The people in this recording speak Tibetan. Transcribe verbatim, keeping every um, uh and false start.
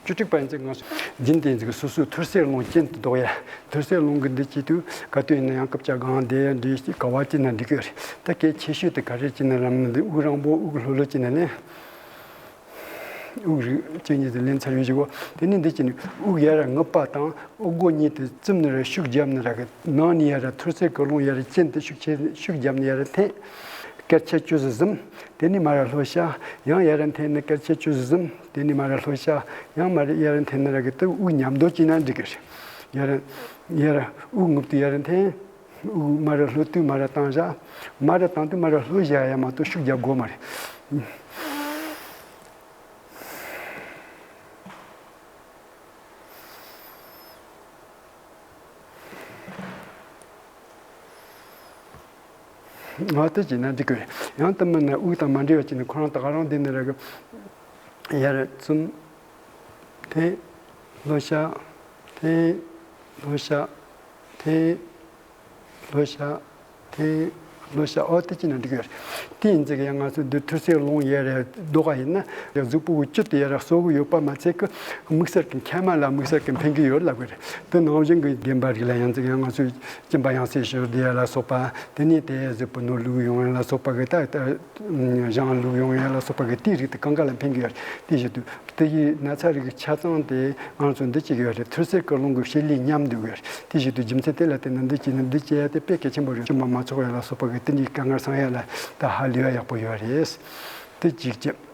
བཅུ་དྲུག་པ་ཡིན་ཚེ་ང་ཚོ་རྒྱུན་དེ་ཡིན་ཚེ་སོ་སོའི་ཐོར་སེར་རླུང་གྱེན་དུ་ལྡོག་ཡ། ཐོར་སེར་རླུང་གི་འདི་བྱེད་དུས་ག་དུས་ཡིན་ན་ཡང་རྐུབ་བཀྱག་སྒང་བསྡད་ཡ་འདྲེ་ག་བ་བྱེད་ན་འགྲིག་གི་རེད། ད་གལ་ཆེ་ཤོས་དེ་ག་རེ་བྱེད་ན་རམ་ན། འདི་དབུགས་རིང་པོ་དབུགས་ལྷོད་ལྷོད་བྱེད་ན་ལེན། དབུགས་རིང་བཅུ་གཉིས་དེ་ལེན་ཚར་ཡོད་ཅིག་གོ། དེ་ནས་འདི་བྱེད་ནས་དབུགས་ཡར་རྔུབ་པ་དང་། དབུགས་སྒོ་གཉིས་དེ་བཙུམ་ནས་ར་ཤུགས་བརྒྱབ་ནས་ར་གི་ནང་ནས་ཡར་ར་ཐོར་སེར་གྱི་རླུང་ཡར་ར་གྱེན་དུ་ཤུགས་ཆེ་ཤུགས་བརྒྱབ་ནས་ཡར་ར་འཐེན། སྐད་ཆ་བཅུ་ཟིག་ཟིམ། དེ་ནས་མར་ར་ལྷོད་ཤག། ཡང་ཡར་ར་འཐེན་ནས་སྐད་ཆ་བཅུ་ཟིག་ཟིམ། དེ་ནས་མར་ར་ལྷོད་ཤག། ཡང་མར་ཡར་ར་འཐེན་ནས་ར་གི་དེ་དབུགས་མཉམ་འདོར་བྱས་ན་འགྲིག་གི་རེད། ཡར་ར་ཡར་ར་དབུགས་རྔུབ་དུས་ཡར་ར་འཐེན། དབུགས་མར་ར་ལྷོད་དུས་མར་ར་བཏང་བཞག། མར་ར་བཏང་དུས་མར་ར་ལྷོད་བཞག་ཡ་མ་གཏོགས་ཤུགས་རྒྱབ་དགོས་མ་རེད། ང་དེ་བྱས་ན་འགྲིག་གི་རེད། ཡང་དེ་མིན་ན་དབུགས་དང་མ་འབྲེལ་བ་བྱས་ན་ཁོ་རང་ད་ག་རང་བསྡད་ནས་ར་གི་ཡར་བཙུམ། འཐེན། ལྷོད་ཤག། འཐེན། ལྷོད་ཤག། འཐེན། ལྷོད་ཤག། འཐེན། ལྷོད་ཤག། ཨོ་དེ་བྱས་ན་འགྲིག་གི་རེད། དེ་ཡིན་ཚེ་ཡང་ང་ཚོ་འདི་ཐོར་སེར་རླུང་ཡར་ར་ལྡོག་ག་ཡིན་ན་ཡང་གཟུགས་པོ་གི་བཅུད་དེ་ཡར་ར་གསོ་གི་ཡོད་པ་མ་ཚད་གི་དམིགས་བསལ་གི་མཁལ་མ་ལ་དམིགས་བསལ་གི་ཕན་གི་ཡོད་ལབ་གི་རེད། དེ་ནང་བཞིན་གི་རྒན་པ་རིགས་ལ་ཡང་ཚིག་ཡང་ང་ཚོའི་གཅིན་པ་ཡང་སེ་ཤོར་བསྡད་ཡ་ལ་སོགས་པ། དེ་ནས་དེ་གཟུགས་པོ་ནོར་ལུག་ཡོང་ཡ་ལ་སོགས་པ་གི་ད་ད་གཞང་ལུག་ཡོང་ཡ་ལ་སོགས་པ་གི་དེའི་རིགས་དེ་གང་ག་ལ་ཕན་གི་ཡོད། དེ་བཞིན་དུ་དེ་ཡི་ན་ཚ་རིགས་ཆ་ཚང་དེ་ང་ཚོ་འདི་བྱེད་ཀྱི་ཡོད་རེད། ཐོར་སེར་ཀུན་སློང་གི་བྱེད་ལས་ཉམས་འདུག་ཡོད་རེད། དེ་བཞིན་དུ་རྒྱུ་མཚན་དེ་ལ་བརྟེན་ནས་འདི་བྱས་ན་འདི་བྱེད་ཡ་དེ་དཔེ་གལ་ཆེན་པོ་རེད། གཅིན་པ་མ་ཚོགས་ཡ་ལ་སོགས་པ་གི་དེ་འདྲའི་དཀའ་ངལ་སངས་ཡ་ལ་ད་ཧ་ལས་ཡ་ཡག་པོ་ཡོད་རེད། དེ་གཅིག་བྱས།